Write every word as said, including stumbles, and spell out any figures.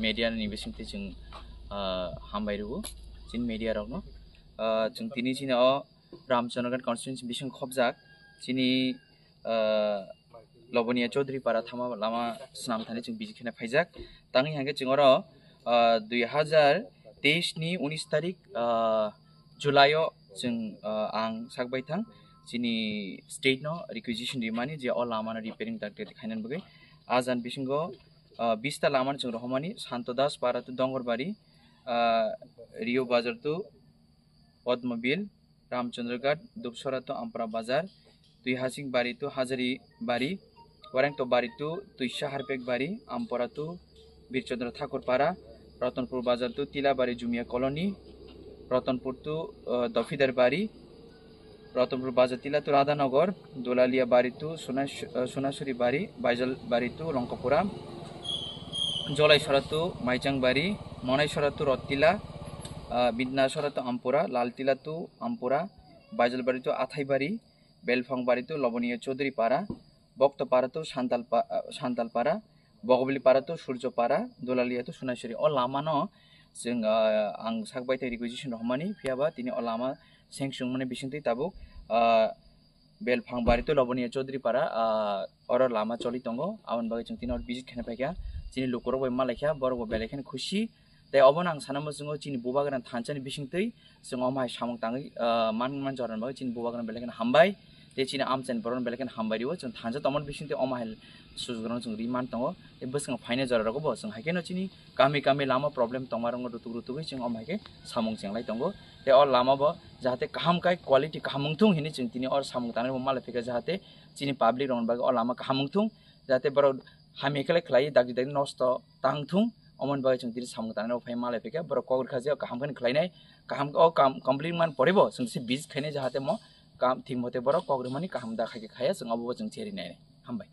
Media ni bisingtwi chwng, ah, hambai rwo chini media rokno. Ah, chwng tini chini o Ramchandraghat constituency bising khobjak chini, ah, Loboniya Chaudhary para thama lama swnam thani chwng visit khena phaijak. Tangwi hangkhe chwng oro, ah, dui hazar teis ni unis tarik, ah, July o chwng, ah, ang sak bai thang chini state no requisition rimani je o lama no repairing tak tak khainani bagwi. Ajan bisingo, ah, bis ta lama no chwng rohormani Santo Das para to Dongorbari, ah, Rio Bazar to Padmabil, Ramchandraghat, Dupsora to Ampara Bazar, Tuihasing Bari to Hazari Bari, Warengto Bari to Tuisa Harpek Bari, Ampara to Birchandra Thakur Para, Ratanpur Bazar to Tilabari Jumia Colony, Ratanpur to, uh, Dofidar Bari, Ratanpur Bazar Tila to Radhanagar, Dolalia Bari to Sunas-, uh, Sunasuri Bari, Baijal Bari to Longkapura, Jolaisora to Maichang Bari, Monaisora to Rotila, uh, Bidnasora to Ampura, Laltila to Ampura, Baijalbari to Athaibari, Belphangbari to Loboniya Chaudhary Para, Boktopara to Santal pa-, ah, Santal Para, Bogobili Para to Surjo Para, Dolalia to Sunaisuri. O lama no chwng, ah, ang sak bai thai requisition rohormani, phiya ba tini o lama seng sung mani bisingtwi tabuk, ah, Belphangbari to Loboniya Chaudhary Para, ah, oro lama choli tongo. Aboni bagwi chwng tini oro visit khena phaikha. Chini lukurok bai malaikha, borok bo belai kheno khusi. Tei obono ang sana muchungo chini bubagra thansa ni bisingtwi chwng omo hai samung tangwi, ah, man, man jorani bagwi chini bubagra belai kheno hambai. Tei chini amchaini borok belai kheno hambai rio. Chwng thansa tongmani bisingtwi omo hai sujugrano chwng ri man tongo. Tei bwskango phainai jorarokbo chwng hai kheno chini kami kami lama problem tongmarokno rutuk rutugwi chwng omo hai khe samung chenglai tongo. Tei o lama bo jahate kaham khai quality kaham wngthung hinwi chwng tini o samung tangnai bo malai phikha, jahate chini public rokni bagwi o lama kaham wngthung, jahate borok hamya khe khlai dagi dagi nosto tang thung, omoni bagwi chwng tini samung tangnai rok phai malai phikha, borok kok rwkha je kaham khe khlainai, kaham o kam complete man pore bo chwng se visit khainai, jahate mo kam thik mote borok kok rwmani kaham da khai khe khaya, chwng obo bo chwng cherinai. Hambai.